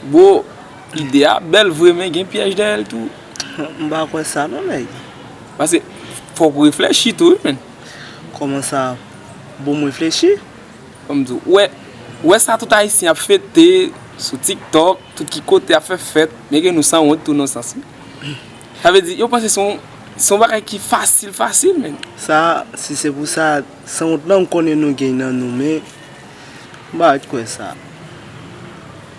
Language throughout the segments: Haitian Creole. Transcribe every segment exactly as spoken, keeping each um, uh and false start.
Bro, ide a bèl vre, men gen pyèj dèyè l tou. M pa kwè sa non, nèg. Paske fòk ou reflechi tou, wi, menn. Kòman sa? Bon, m reflechi. Ban m di w, ou wè, ou wè sa tout Ayisyen ap fete sou TikTok, tout ki kote ap fè fèt, men gen nou sanwont tou nan sans, wi. Sa vle di, yo panse se yon, se yon bagay ki fasil, fasil, menn. Sa, si se pou sa, sanwont lan, m konnen nou gen nan nou, men m pa kwè sa.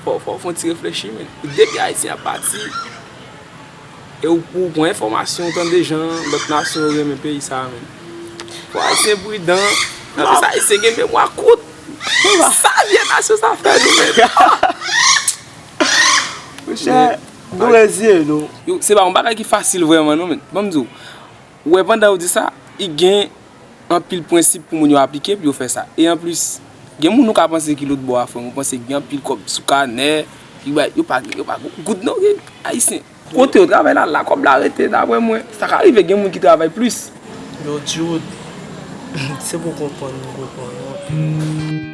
Fò, fò, fò w fè yon ti reflechi, menn. Depi Ayisyen ap pati, e ou, ou pran enfòmasyon, ou tande jan lòt nasyon yo renmen peyi sa a, menn. Fò Ayisyen pridan. Anplis, Ayisyen gen memwa kout. Sa vye nasyon sa fè nou, menn. Monchè, men, dwèt zye nou. Yo, se pa yon bagay ki fasil vrèman, non, menn. Ban m di w, ou wè, pandan yo di sa, i gen anpil prensip pou moun yo aplike pou yo fè sa. E anplis, gen moun ou ka panse ki lòt bò a, frè m, ou panse gen anpil kòb sou kanè, ki bay, yo pa, yo pa gon goud non, gen Ayisyen. Kote yo travay la, la kòb la rete, daprè mwen. Sa ka rive gen moun ki travay plis. Yo, Jude, se pou konprann, m konprann ou anpil.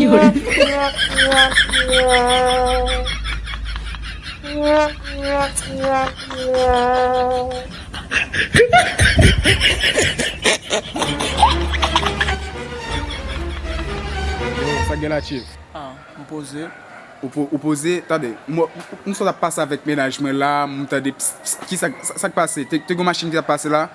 Yo, sa k gen la, Chief? Ah, m poze. Ou po-, ou poze, tande, m, m sot ap pase avèk mennaj mwen la, m tande ps, ps, ki sa, sa, sa k pase? Te, te gen machin ki t ap pase la?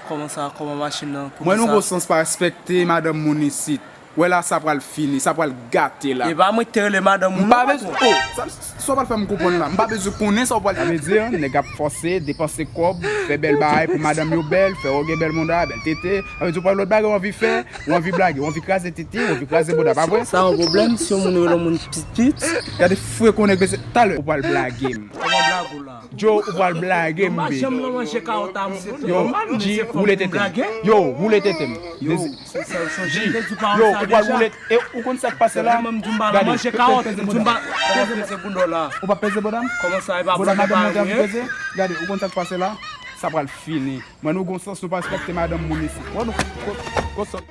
Kòman sa, kòman machin nan? Mwen nou gon sans pa respekte madanm moun isit. Wè la, sa pral fini, sa pral gate la. E pa mwen ki te rele madanm moun, non, patwon. M pa bezwen, oh, sa, sa w pral fè m konprann la. M pa bezwen konnen sa w pral fè. Sa vle di, nèg ap fòse, depanse kòb, fè bèl bagay pou madanm yo bèl, fè yo gen bèl mouda, bèl tete. Sa vle di, w pral lòt bagay w anvi fè, w anvi blage, w anvi kraze tete, w anvi kraze bouda, pa vre? Sa yon pwoblèm si yon moun rele yon moun pitit? Gade fre konnen ke se talè ou pral blage m. Kòman blage w la? Joe, ou pral blage m, big. M pa janm nan manje kawòt a misye tou nòmal, men se fòk pou blage. Yo, woule tete m. Yo, woule tete m. Yo, G, yo, ou pral woule, e ou konn sa k pase la? Gade, ou peze bouda m. Ou pa peze bouda m? Kòman sa, e pa bouda madanm mwen te anvi peze? Gade, ou konn sa k pase la? Sa pral fini. Mwen nou gon sans, nou pa respekte madanm moun isit. Wè nou, ko, ko, ko,